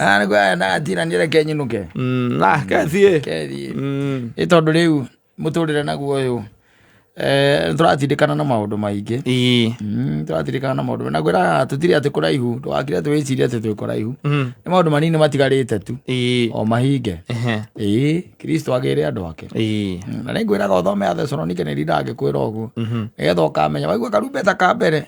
Ah, nĩguo ndatinanire reke nyinũke. Na kethiĩ. Kethiĩ. Ĩ tondũ rĩu mũtũrĩre naguo ũyũ tũratindĩkana na maũndũ maingĩ. Tũratindĩkana na maũndũ na ngwĩraga tũtirĩ atĩ kũraihu, ndũgakire atĩ wĩcirie atĩ twĩ kũraihu. Nĩ maũndũ manini matigarĩte tu o mahinge. Ĩĩ, Kristo agĩre andũ ake. Na nĩ ngwĩraga ũthome Athesalonike nĩ ndingĩkwĩra ũguo. Nĩgetha ũkamenya waigua karumbeta ka mbere.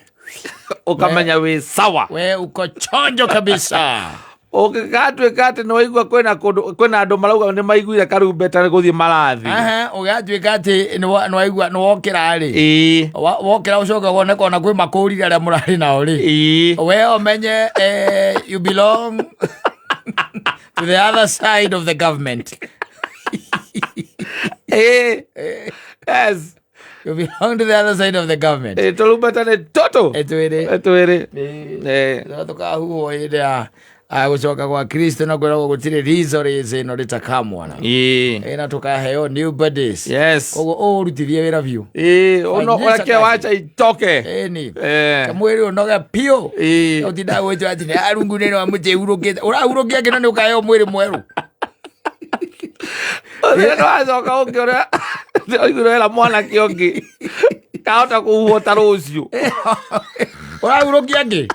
Ũkamenya wĩ sawa. We uko chonjo kabisa. Ũngĩgatuĩka atĩ nĩ waigua kwĩna kũndũ kwĩna andũ marauga nĩ maiguire karumbeta nĩ gũthiĩ marathiĩ. Aha, ũgatuĩka atĩ nĩ waigua nĩ wokĩra rĩ. Wokĩra ũcoke wone kona kwĩ makũrire arĩa mũrarĩ nao rĩ. We ũmenye you belong to the other side of the government. Yes. You belong to the other side of the government. Tũrumbeta nĩ tũtũ. Twĩrĩ. Twĩrĩ. Tũkahuhwo hĩndĩ ya gũcoka gwa Kristo na kwĩragwo gũtirĩ riitho rĩthĩ ĩno rĩtakamwona. Na tũkaheo new bodies. Yes. Koguo ũrutithie wĩra biũ. Ũno Fanyisha ũreke kazi. wacha itoke. Ĩni. Kamwĩrĩ ũnoge biũ. Ũtindaga gwĩtua atĩ nĩ arungu nĩ wa mũtĩ hurũkĩte. Ũrahurũkia kĩno nĩ ũkaheo mwĩrĩ mwerũ. Ũcio nĩ wacoka ũngĩ ũrĩa oigire wĩra mwanake ũngĩ kahota kũhuhwo ta rũciũ. Ũrahurũkia ngĩ?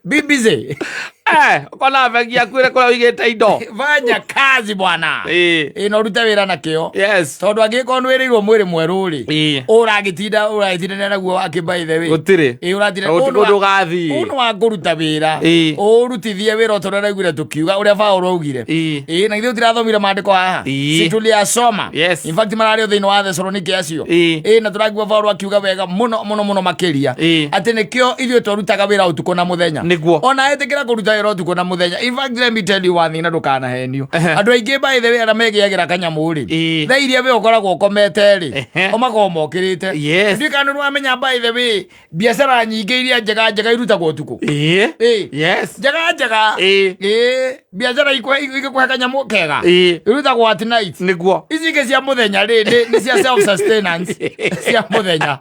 Be busy. Ũkona bengi yaku ĩrĩa kũrĩa ũigĩte indo. Fanya kazi bwana. Ĩ na ũrute wĩra na kĩo. Yes. Tondũ angĩkorwo nĩ wĩrĩirwo mwĩrĩ mwerũ rĩ, ũragĩtinda ũragĩtindania naguo wakĩ by the way. Gũtirĩ. Ĩ ũratinda. Gũtirĩ kũndũ ũgathiĩ. Ũũ nĩ wa kũruta wĩra. Ũrutithie wĩra o ta ũrĩa ndaiguire tũkiuga ũrĩa Paũlũ augire. Ĩ na githĩ tũtirathomire maandĩko haha? Si tuliyasoma. Yes. In fact mararĩ o thĩinĩ wa Thesalonike acio. Ĩ na tũraigua Paũlũ akiuga wega mũno mũno mũno makĩria. Atĩ nĩkĩo ithuĩ twarutaga wĩra ũtukũ na mũthenya. Nĩguo. Ona etĩkĩra kũruta wĩra ũtukũ na mũthenya. In fact let me tell you one thing na ndũkanahenio. Andũ aingĩ by the way arĩa megĩagĩra kanyamũ rĩ. Thaa iria we ũkoragwo ũkomete rĩ. O makoragwo mokĩrĩte. Yes. Ndiũĩ kana nĩ ũramenya by the way biacara nyingĩ iria njega njega irutagwo ũtukũ. Yes. Njega njega. Biacara igĩkũhe kanyamũ kega. Irutagwo at night. Nĩguo. Ici ingĩ cia mũthenya rĩ nĩ cia self sustenance cia mũthenya.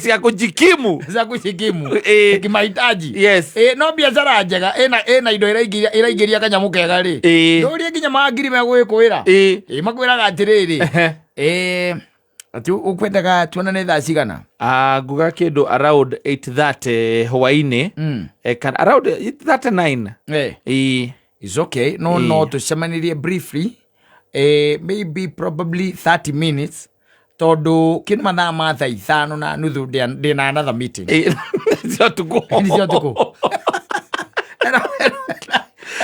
Cia kujikimu. Cia kujikimu. Kimahitaji. Yes. No biacara njega ĩna indo iraingĩria kanyamũ kega rĩ. Ndũrie nginya mangiri megũgĩkwĩra. Makwĩraga atĩrĩrĩ. Ati ukwendaga tuonane thaa cigana? Nguga kĩndũ around 8:30 hwainĩ. Kana around 8:39. It's okay. No, no, tucemanirie briefly. Maybe probably 30 minutes. Tondũ kĩndũ mathaa ma thaa ithano na nuthu ndĩ na another meeting. Cia ũtukũ. Cia ũtukũ.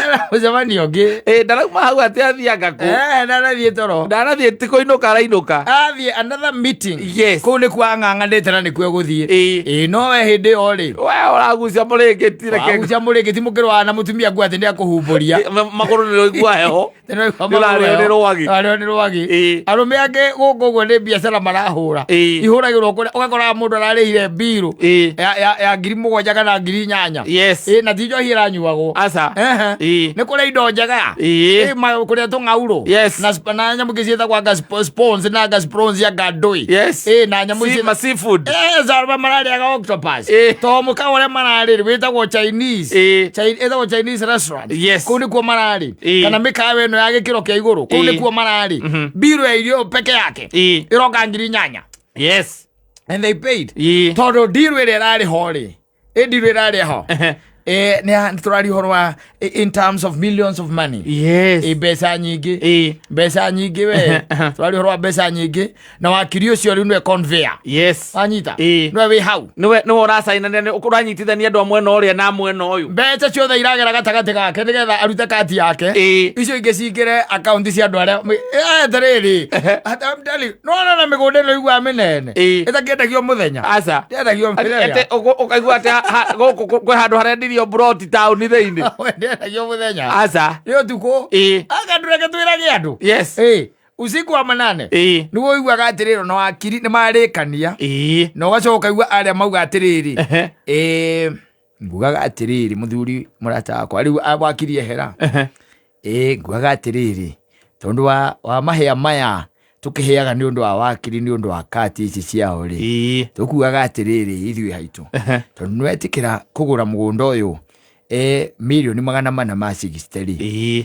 Era mũcemanio ũngĩ. Ndarauma hau atĩ athianga kũ. Ndarathiĩ toro. Ndarathiĩ ti kũinũka arainũka. Athiĩ another meeting. Yes. Kũu nĩkuo ang'ang'anĩte na nĩkuo egũthiĩ. No we hĩndĩ ĩyo rĩ. We ũragucia mũrĩngĩti reke. Wagucia mũrĩngĩti mũkĩrũaga na mũtumia nguo atĩ nĩakũhumbũria. Magũrũ nĩ ũraigua heho. Nĩũrarĩo nĩ rwagĩ. Ũrarĩo nĩ rwagĩ. Arũme angĩ gũkũ ũguo nĩ biacara marahũra. Ihũragĩrwo kũrĩa ũgakoraga mũndũ ararĩhire mbirũ ya 7,000 kana 8,000. Yes. Na ti njohi ĩranyuagwo. Aca. Nĩ kũrĩa indo njega. Kũrĩa tũng'aurũ. Yes. Na na nyamũ ingĩ ciĩtagwo anga sponge na anga sponge anga ndũĩ. Yes. Na nyamũ icio. Ma seafood. Zarba mararĩaga octopus. To mũkawa ũrĩa mararĩ wĩtagwo Chinese. Ĩtagwo Chinese restaurant. Yes. Kũu nĩkuo mararĩ. Kana mĩkawa ĩno ya gĩkĩro kĩa igũrũ. Kũu nĩkuo mararĩ. Mbirũ ya irio peke yake. Ĩroka 8,000. Yes. And they paid. Tondũ ndirũ ĩrĩa ĩrarĩ ho rĩ. Ĩ ndirũ ĩrarĩ ho. Nĩ tũraria ũhoro wa in terms of millions of money. Yes. Mbeca nyingĩ. Mbeca nyingĩ we. Tũraria ũhoro wa mbeca nyingĩ. Na wakiri ũcio rĩu nĩwe conveyor. Yes. Wanyita? Nĩwe wĩ hau. Nĩwe ũracainania, nĩ ũranyitithania andũ a mwena ũrĩa na mwena ũyũ. Mbeca ciothe iragera gatagatĩ gake nĩgetha arute kati yake. Icio ingĩ cingĩre akaunti cia andũ arĩa atĩrĩrĩ. I'm telling you, nĩwona na mĩgũnda ĩno iguaga mĩnene. Ĩtakĩendagio mũthenya. Aca. Ndĩendagio mũthenya. Atĩ ũkaigua atĩ gũkũ kwĩ handũ harendirio mburoti taũni thĩinĩ. Ndĩendagio mũthenya. Aca. Nĩ ũtukũ. Anga ndũreke twĩrage andũ. Yes. Usiku wa manane. Nĩguo ũiguaga atĩrĩrĩ na wakiri nĩ marĩkania. Na ũgacoka ũkaigua arĩa mauga atĩrĩrĩ. Ngugaga atĩrĩrĩ mũthuri mũrata wakwa rĩu wakiri ehera. Ngugaga atĩrĩrĩ tondũ wa mahĩa maya tũkĩheaga nĩ ũndũ wa wakiri nĩ ũndũ wa kati ici ciao rĩ. Tũkugaga atĩrĩrĩ ithuĩ haitũ. Tondũ nĩ wetĩkĩra kũgũra mũgũnda ũyũ Mirioni 400 ma 60 rĩ,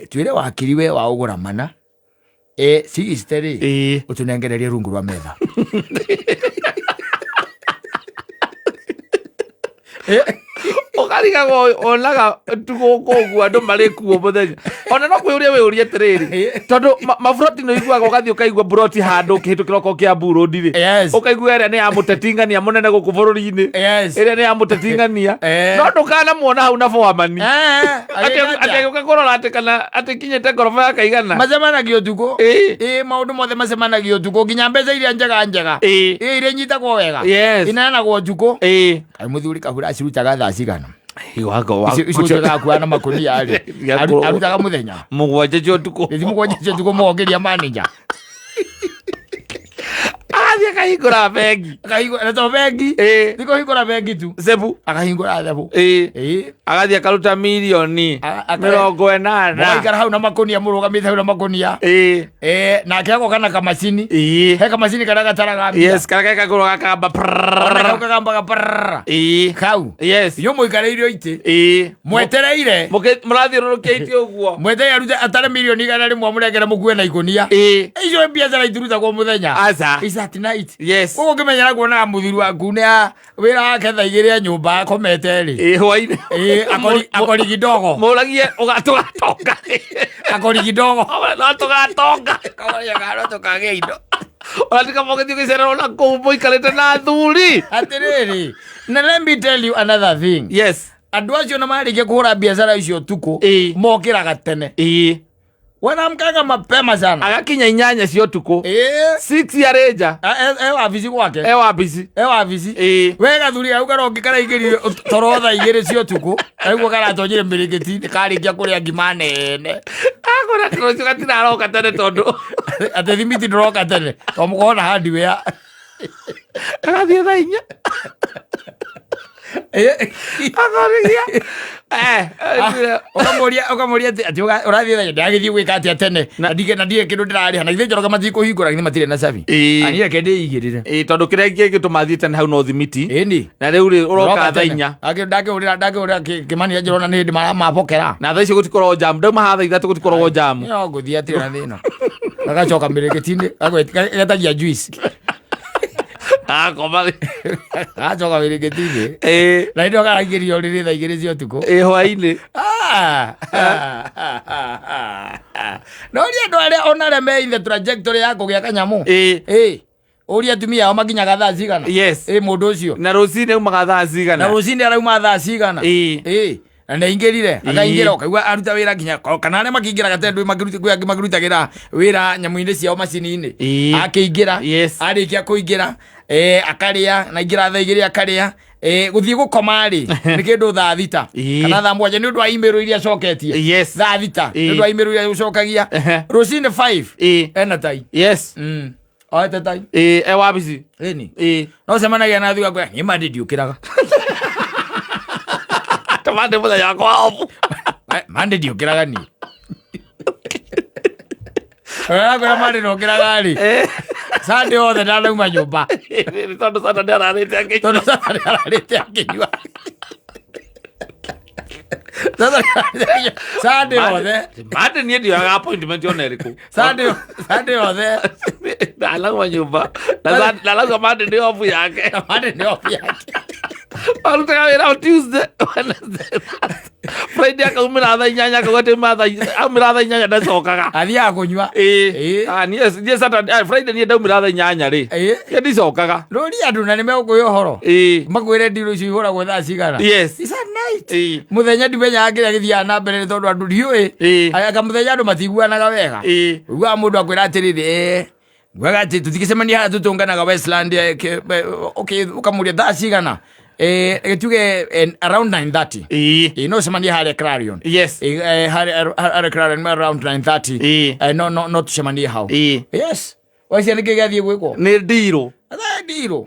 twĩre wakiri we wa ũgũra mana, 60 rĩ, ũtũnengererie rungu rwa metha. Ũkarigagwo onaga tugũkũ ũguo andũ marĩ kuo mũthenya, ona no kwĩyũria wĩyũrie atĩrĩrĩ, tondũ maburoti nĩ ũiguaga, ũgathiĩ ũkaigua buroti handũ ũkĩhĩtũkĩra okorwo Kiambu Road rĩ, ũkaigua ĩrĩa nĩ ya mũtetingania mũnene gũkũ bũrũri-inĩ, ĩrĩa nĩ ya mũtetingania, no ndũkanamuona hau na bwamani atĩ agĩũka kũrora atĩ kana atĩ kinyĩte ngoroba ya kaigana. Macemanagia ũtukũ. Ĩ, maũndũ mothe macemanagia ũtukũ, nginya mbeca iria njega njega, ĩ, iria inyitagwo wega, ineanagwo ũtukũ. Kaĩ mũthuri Kahura acirutaga thaa cigana? Icio icio ũtagakuaga na makũnia rĩ, arutaga mũthenya 7 cia ũtukũ. Gĩthi 7 cia ũtukũ mũgokĩria manager. Agathiĩ akahingũra bengi. Akahingũra to bengi, ti kũhingũra bengi tu, cebu. Akahingũra thebu. Agathiĩ akaruta mirioni 80. Mũgaikara hau na makũnia, mũrũgamĩte hau na makũnia. Nake agoka na kamacini. He kamacini karĩa gataraga mbia. Yes, karĩa gekagũrwo gakamba. Ona kau kagambaga prrrr. Kau. Inyuĩ mũikarĩire itĩ, mwetereire. Mũrathiũrũrũkia itĩ ũguo. Mwetereire arute atare mirioni 100 amũnengere mũkue na ikũnia. Icio biacara itirutagwo mũthenya. Aca. Is at night. Yes. Koguo ũngĩmenyera kuonaga mũthuri waku nĩ a wĩra wake thaa 2 e nyũmba akomete rĩ, Hwainĩ. Akori kidogo. Mũragie tũgatonga. Akori kidogo. No tũgatonga. Kamoria no tũkagĩa indo. Ona tiga mũgĩthiĩ gũcererwo na kũu mũikarĩte na athuri. Atĩrĩrĩ, na let me tell you another thing. Andũ acio na marĩkia kũhũra biacara icio ũtukũ, mokĩraga tene. Wanamkaga mapema sana. Agakinya 8 cia ũtukũ. 6 arĩ nja. E wabici gwake. E wabici. E wabici. We gathuri kau karongi karaingĩrire toro thaa 2 cia ũtukũ, kaiguo karatonyire mĩrĩngĩti-inĩ karĩkia kũrĩa ngima nene. Akora rũciũ gatiraroka tene tondũ atĩ thimiti ndũroka tene tondũ mũkorwo na hardware. Agathiĩ thaa 4. Akorigia. Ũkamũria atĩ ũrathiĩ thaa ndagĩthiĩ gwĩka atĩa tene, na ndirĩ kĩndũ ndĩrarĩha, na githĩ Njoroge matikũhingũra, githĩ matirĩ na cabi? Niĩ reke ndĩigĩrĩre. Tondũ kĩrĩa kĩngĩtũma athiĩ tene hau no thimiti. Ĩni. Na rĩu rĩ ũroka thaa 4. Ndakĩhũrĩra Kĩmani njĩrona nĩ hĩndĩ maramabokera. Na thaa icio gũtikoragwo jamu, ndauma haha thaa 3 gũtikoragwo jamu. No ngũthiĩ atirĩ na thĩna. Gagacoka mĩrĩngĩti-inĩ, getagia juice. Akoma. Gacoka mĩrĩngĩti-inĩ. Na hĩndĩ ĩyo karaingĩrio rĩrĩ thaa 2 cia ũtukũ. Hwainĩ. No ũria andũ arĩa ona arĩa me in the trajectory ya kũgĩa kanyamũ. Ũria atumia ao makinyaga thaa cigana. Mũndũ ũcio. Na rũcinĩ aumaga thaa cigana. Na rũcinĩ arauma thaa cigana. Na nĩ aingĩrire, akaingĩra ũkaigua aruta wĩra nginya kana arĩa makĩingĩraga tondũ kwĩ angĩ makĩrutagĩra wĩra nyamũ-inĩ ciao macini-inĩ. Akĩingĩra, arĩkia kũingĩra, akarĩa, na aingĩra thaa 2 akarĩa. Gũthiĩ gũkoma rĩ, nĩ kĩndũ thaa 6. Kana thaa 7 nĩ ũndũ wa email iria acoketie. Thaa 6 nĩ ũndũ wa email iria ũcokagia. Rũcinĩ 5. Ena tai. Oete tai. E wabici. Ĩni. No cemanagia na thuri akwĩra, niĩ Monday ndiũkĩraga. Ta Monday mũthenya wakwa wa off. Monday ndiũkĩraga niĩ. Ũrakwĩra Monday ndũkĩraga rĩ. Sunday othe ndanauma nyũmba. Tondũ Saturday ararĩte akĩnyua. Tondũ Saturday ararĩte akĩnyua. Sunday othe. Monday niĩ ndioyaga appointment ona ĩrĩkũ. Sunday othe. Ndanauma nyũmba. Na Monday nĩ off yake. Monday nĩ off yake. Arutaga wĩra o Tuesday, Wednesday, Thursday. Friday akaumĩra thaa 8, akauga atĩ aumĩra thaa 8 ndacokaga. Athiaga kũnyua. Niĩ Saturday, Friday niĩ ndaumĩra thaa 8 rĩ. Niĩ ndicokaga. Rũria andũ na nĩ megũkũhe ũhoro. Makwĩre ndirũ icio ihũragwo thaa cigana. It's at night. Mũthenya ndimenyaga kĩrĩa gĩthiaga na mbere nĩ tondũ andũ ndiũĩ. Anga mũthenya andũ matiguanaga wega. Ũiguaga mũndũ akwĩra atĩrĩrĩ, nguaga atĩ tũtingĩcemania haha tũtũnganaga Westland, okay, ũkamũria thaa cigana. Gĩtuge, around 9:30. No ũcemanie harĩa Clarion. Harĩa Clarion around 9:30. No tũcemanie hau. Yes. Wacia nĩkĩ gĩathiĩ gwĩkwo? Nĩ ndirũ. Ndirũ.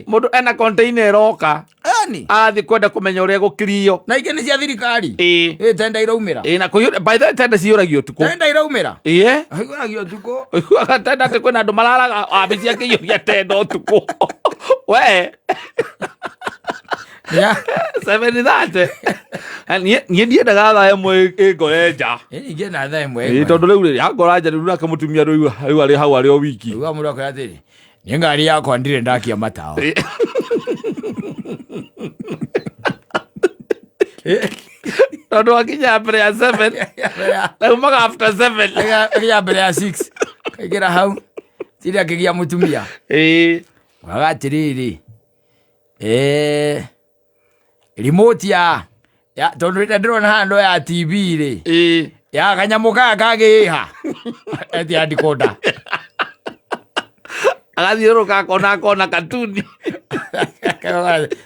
Mũndũ ena container ĩroka. Ani. Arathiĩ kwenda kũmenya ũrĩa gũkirio. Na ingĩ nĩ cia thirikari. Tenda iraumĩra. Na kũiyũra, by the way, tenda ciyũragio ũtukũ. Tenda iraumĩra. Ciyũragio ũtukũ. Ũiguaga tenda atĩ kwĩna andũ mararaga wabici akĩiyũria tenda ũtukũ. We. Ya. 7:30. Niĩ niĩ ndiendaga thaa ĩmwe ĩngore nja. Ĩ ingĩenda thaa ĩmwe. Ĩĩ, tondũ rĩu rĩ yangora nja rĩu nake mũtumia rĩu rĩu arĩ hau arĩ o wiki. Uga mũndũ akwĩra atĩrĩ, niĩ ngari yakwa ndirĩ ndakia matawa. Tondũ akinya mbere ya 7 aumaga after 7. Akinya mbere ya 6 kaingĩra hau tiri akĩgia mũtumia. Ĩĩ. Ugaga atĩrĩrĩ, eh, remote ya ya tondũ rĩrĩa ndĩrona haha ndo ya TV rĩ Ĩĩ. ya kanyamũ kaya kagĩha etia decoder. Agathiũrũrũka akona akona katuni.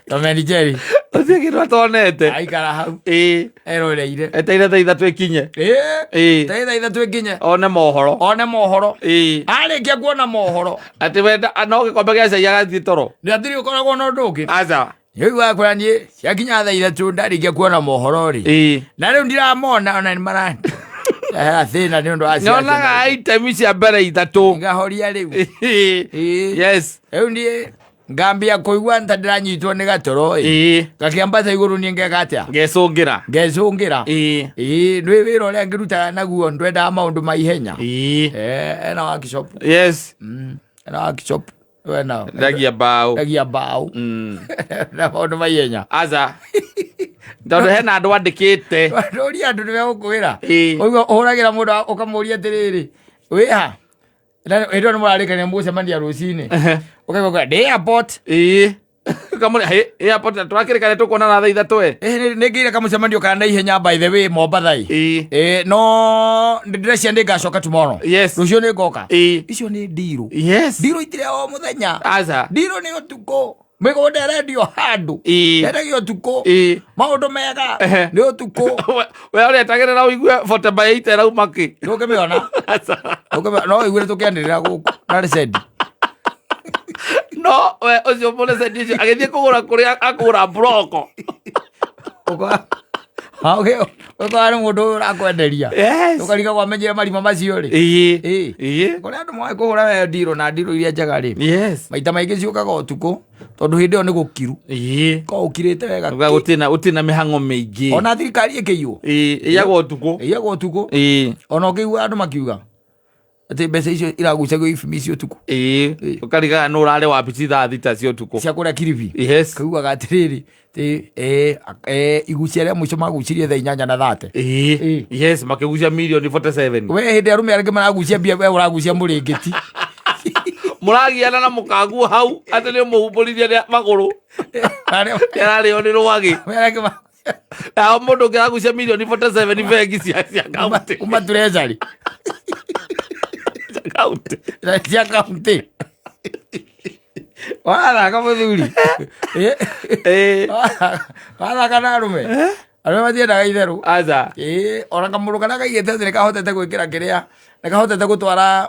Tom and Jerry. Gũtirĩ kĩndũ atonete. Aikara hau Ĩĩ. eroreire. Eteire thaa ithatũ ĩkinye. Ĩĩ. Ĩĩ. Thaa ithatũ ĩkinye. One mohoro. One mohoro. Ĩĩ. Arĩkia kuona mohoro. Atĩ wenda no gĩkombe gĩa cai agathiĩ toro. Nĩ atirĩ ũkoragwo na ũndũ ũngĩ. Aca. Rĩu wakwĩra niĩ ciakinya thaa ithatũ ndarĩkia kuona mohoro rĩ. Ĩĩ. Na rĩu ndiramona ona nĩ mara thĩna nĩ ũndũ wa ciaca. Nyonaga itemi cia mbere ithatũ. Ngahoria rĩu. Ĩĩ. Ĩĩ. Yes. Rĩu niĩ ngambia kũigua ta ndĩranyitwo nĩ gatoro ĩ. Ĩĩ. Gakĩambata igũrũ niĩ ngeka atĩa? Ngecũngĩra. Ngecũngĩra. Ĩĩ. Ĩĩ nĩ wĩra ũrĩa ngĩrutaga naguo ndwendaga maũndũ ma ihenya. Ĩĩ. Eh, ena workshop. Yes. Ena workshop. Wena. Ndagia mbaũ. Ndagia mbaũ. Na maũndũ ma ihenya. Aca. Tondũ hena andũ andĩkĩte. Ndũria andũ nĩ megũkwĩra. Ĩĩ. Ũguo ũhũragĩra mũndũ ũkamũria atĩrĩrĩ, wĩha? Na hĩndĩ ĩyo nĩ mũrarĩkania mũgũcemania rũcinĩ. Ũkaigua ndĩ airport. Ĩĩ. Ũkamũria, "Hĩ, airport tũrakĩrĩkania tũkuonana thaa ithatũ e." Ĩ, nĩ ngĩire kamũcemanio ka naihenya by the way Mombatha ĩ. Ĩĩ. Ĩ, no ndĩrecia nĩ ngacoka tomorrow. Yes. Rũciũ nĩ ngoka. Ĩĩ. Icio nĩ ndirũ. Yes. Ndirũ itirĩ o mũthenya. Aca. Ndirũ nĩ ũtukũ. Mĩgũnda ĩrendio handũ. Ĩĩ. Yenagio ũtukũ. Ĩĩ. Maũndũ mega Ehe. nĩ ũtukũ. We ũretagĩrĩra ũigue 40 by 8 ĩrauma kĩ? Ndũngĩmĩona. Ndũngĩmĩona. No ũigue tũkĩanĩrĩra gũkũ na recendi. No we ũcio mũrecendi ũcio agĩthiĩ kũgũra kũrĩa akũgũra mburoko. Ũkora nĩ mũndũ ũyũ ũrakwenderia. Yes. Ũkariga kwamenyire marima macio rĩ. Ĩĩ. Ĩĩ. Ĩĩ. Kũrĩa andũ moĩ kũhũra we ndirũ na ndirũ iria njega rĩ. Yes. Maita maingĩ ciũkaga ũtukũ tondũ hĩndĩ ĩyo nĩ gũkiru. Ĩĩ. Korwo ũkirĩte wega. Uga gũtirĩ gũtirĩ na mĩhang'o mĩingĩ. Ona thirikari ĩkĩiywo. Ĩĩ, ĩiyagwo ũtukũ. Ĩiyagwo ũtukũ. Ĩĩ. Ona ũkĩigua andũ makiuga atĩ mbeca icio iragucagio ibimi icio ũtukũ. Ĩĩ. Ũkarigaga nũ ũrarĩ wabici thaa thita cia ũtukũ. Cia kũrĩa Kilifi. Yes. Kaugaga atĩrĩrĩ atĩ, igucia rĩa mũico magucirie thaa inyanya na thate. Ĩĩ. Ĩĩ. Yes, makĩgucia mirioni 47. We hĩndĩ arũme arĩa angĩ maragucia mbia we ũragucia mũrĩngĩti. Mũragiana na mũkaguo hau atĩ nĩ ũmũhumbũrithia nĩ magũrũ. Arĩa Nĩararĩo nĩ rwagĩ. arĩa angĩ Nao mũndũ ũngĩ aragucia mirioni 47 bengi cia cia kaunti. kuma treasury Cia kaunti. cia kaunti. Wathaka mũthuri. Ĩĩ. Wathaka na arũme. Arũme matiendaga itherũ. Aca. Ĩĩ, ona kamũndũ karĩa kaigĩte atĩ nĩkahotete gwĩkĩra kĩrĩa, nĩkahotete gũtwara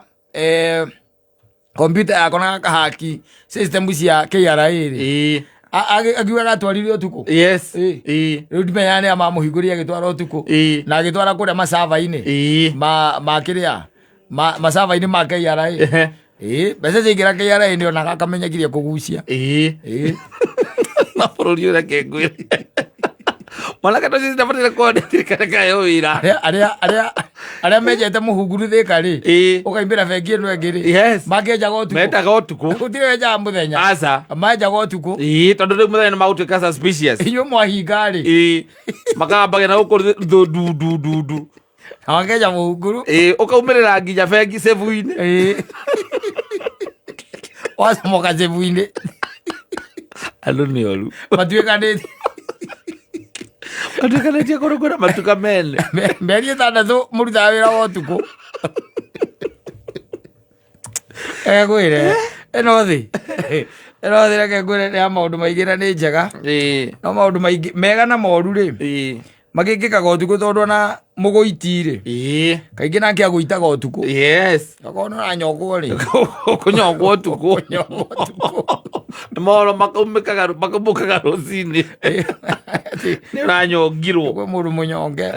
kompiuta yako na gakahaki system cia KRA rĩ. Ĩĩ. Akiuga gatwarire ũtukũ. Yes. Ĩĩ. Ĩĩ. Rĩu ndimenyaga nĩa mamũhingũrire agĩtwara ũtukũ. Ĩĩ. Na agĩtwara kũrĩa macaba-inĩ. Ĩĩ. Ma kĩrĩa, macaba-inĩ ma KRA. Ehe. Ĩĩ, mbeca ciaingĩra KRA nĩ onaga akamenyagiria kũgucia. Ĩĩ. Ĩĩ. Na bũrũri ũrĩa kĩngwĩre. Mwanake ta ũcio citabatire kuona thirikari kayo wĩra. Arĩa menjete mũhunguru Thĩka rĩ. Ĩĩ. Ũkaimbĩra bengi ĩno ĩngĩ rĩ. Yes. Makĩenjaga ũtukũ. Mendaga ũtukũ. Gũtirĩ wenjaga mũthenya. Aca. Menjaga ũtukũ. Ĩĩ, tondũ rĩu mũthenya nĩ magũtuĩka suspicious. Inyuĩ mwahinga rĩ. Ĩĩ. Makambagia na gũkũ ndũ ndu ndu ndu ndu. Na makenja mũhunguru. Ĩĩ, ũkaumĩrĩra nginya bengi save-inĩ. Ĩĩ. Wacomoka save-inĩ. Andũ nĩ oru. Matuĩkanĩtie. Matuĩkanĩtie kũndũ kwĩna matuka mene. Mĩeri ĩtandatũ mũrutaga wĩra wa ũtukũ. Reke ngwĩre, ĩno thĩ. Ĩno thĩ reke ngwĩre nĩ ya maũndũ maingĩ na nĩ njega. Ĩĩ. No maũndũ maingĩ mega na moru rĩ. Ĩĩ. Magĩkĩkaga ũtukũ tondũ ona mũgũiti rĩ. Ĩĩ. Kaingĩ nake agũitaga ũtukũ. Yes. Okorwo nĩ ũranyongwo rĩ. Kũnyongwo ũtukũ. Kũnyongwo ũtukũ. Nĩ mohoro makaumũkaga rũcinĩ. Nĩ ũranyongirwo. Kwĩ mũndũ mũnyonge.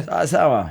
Sawa sawa.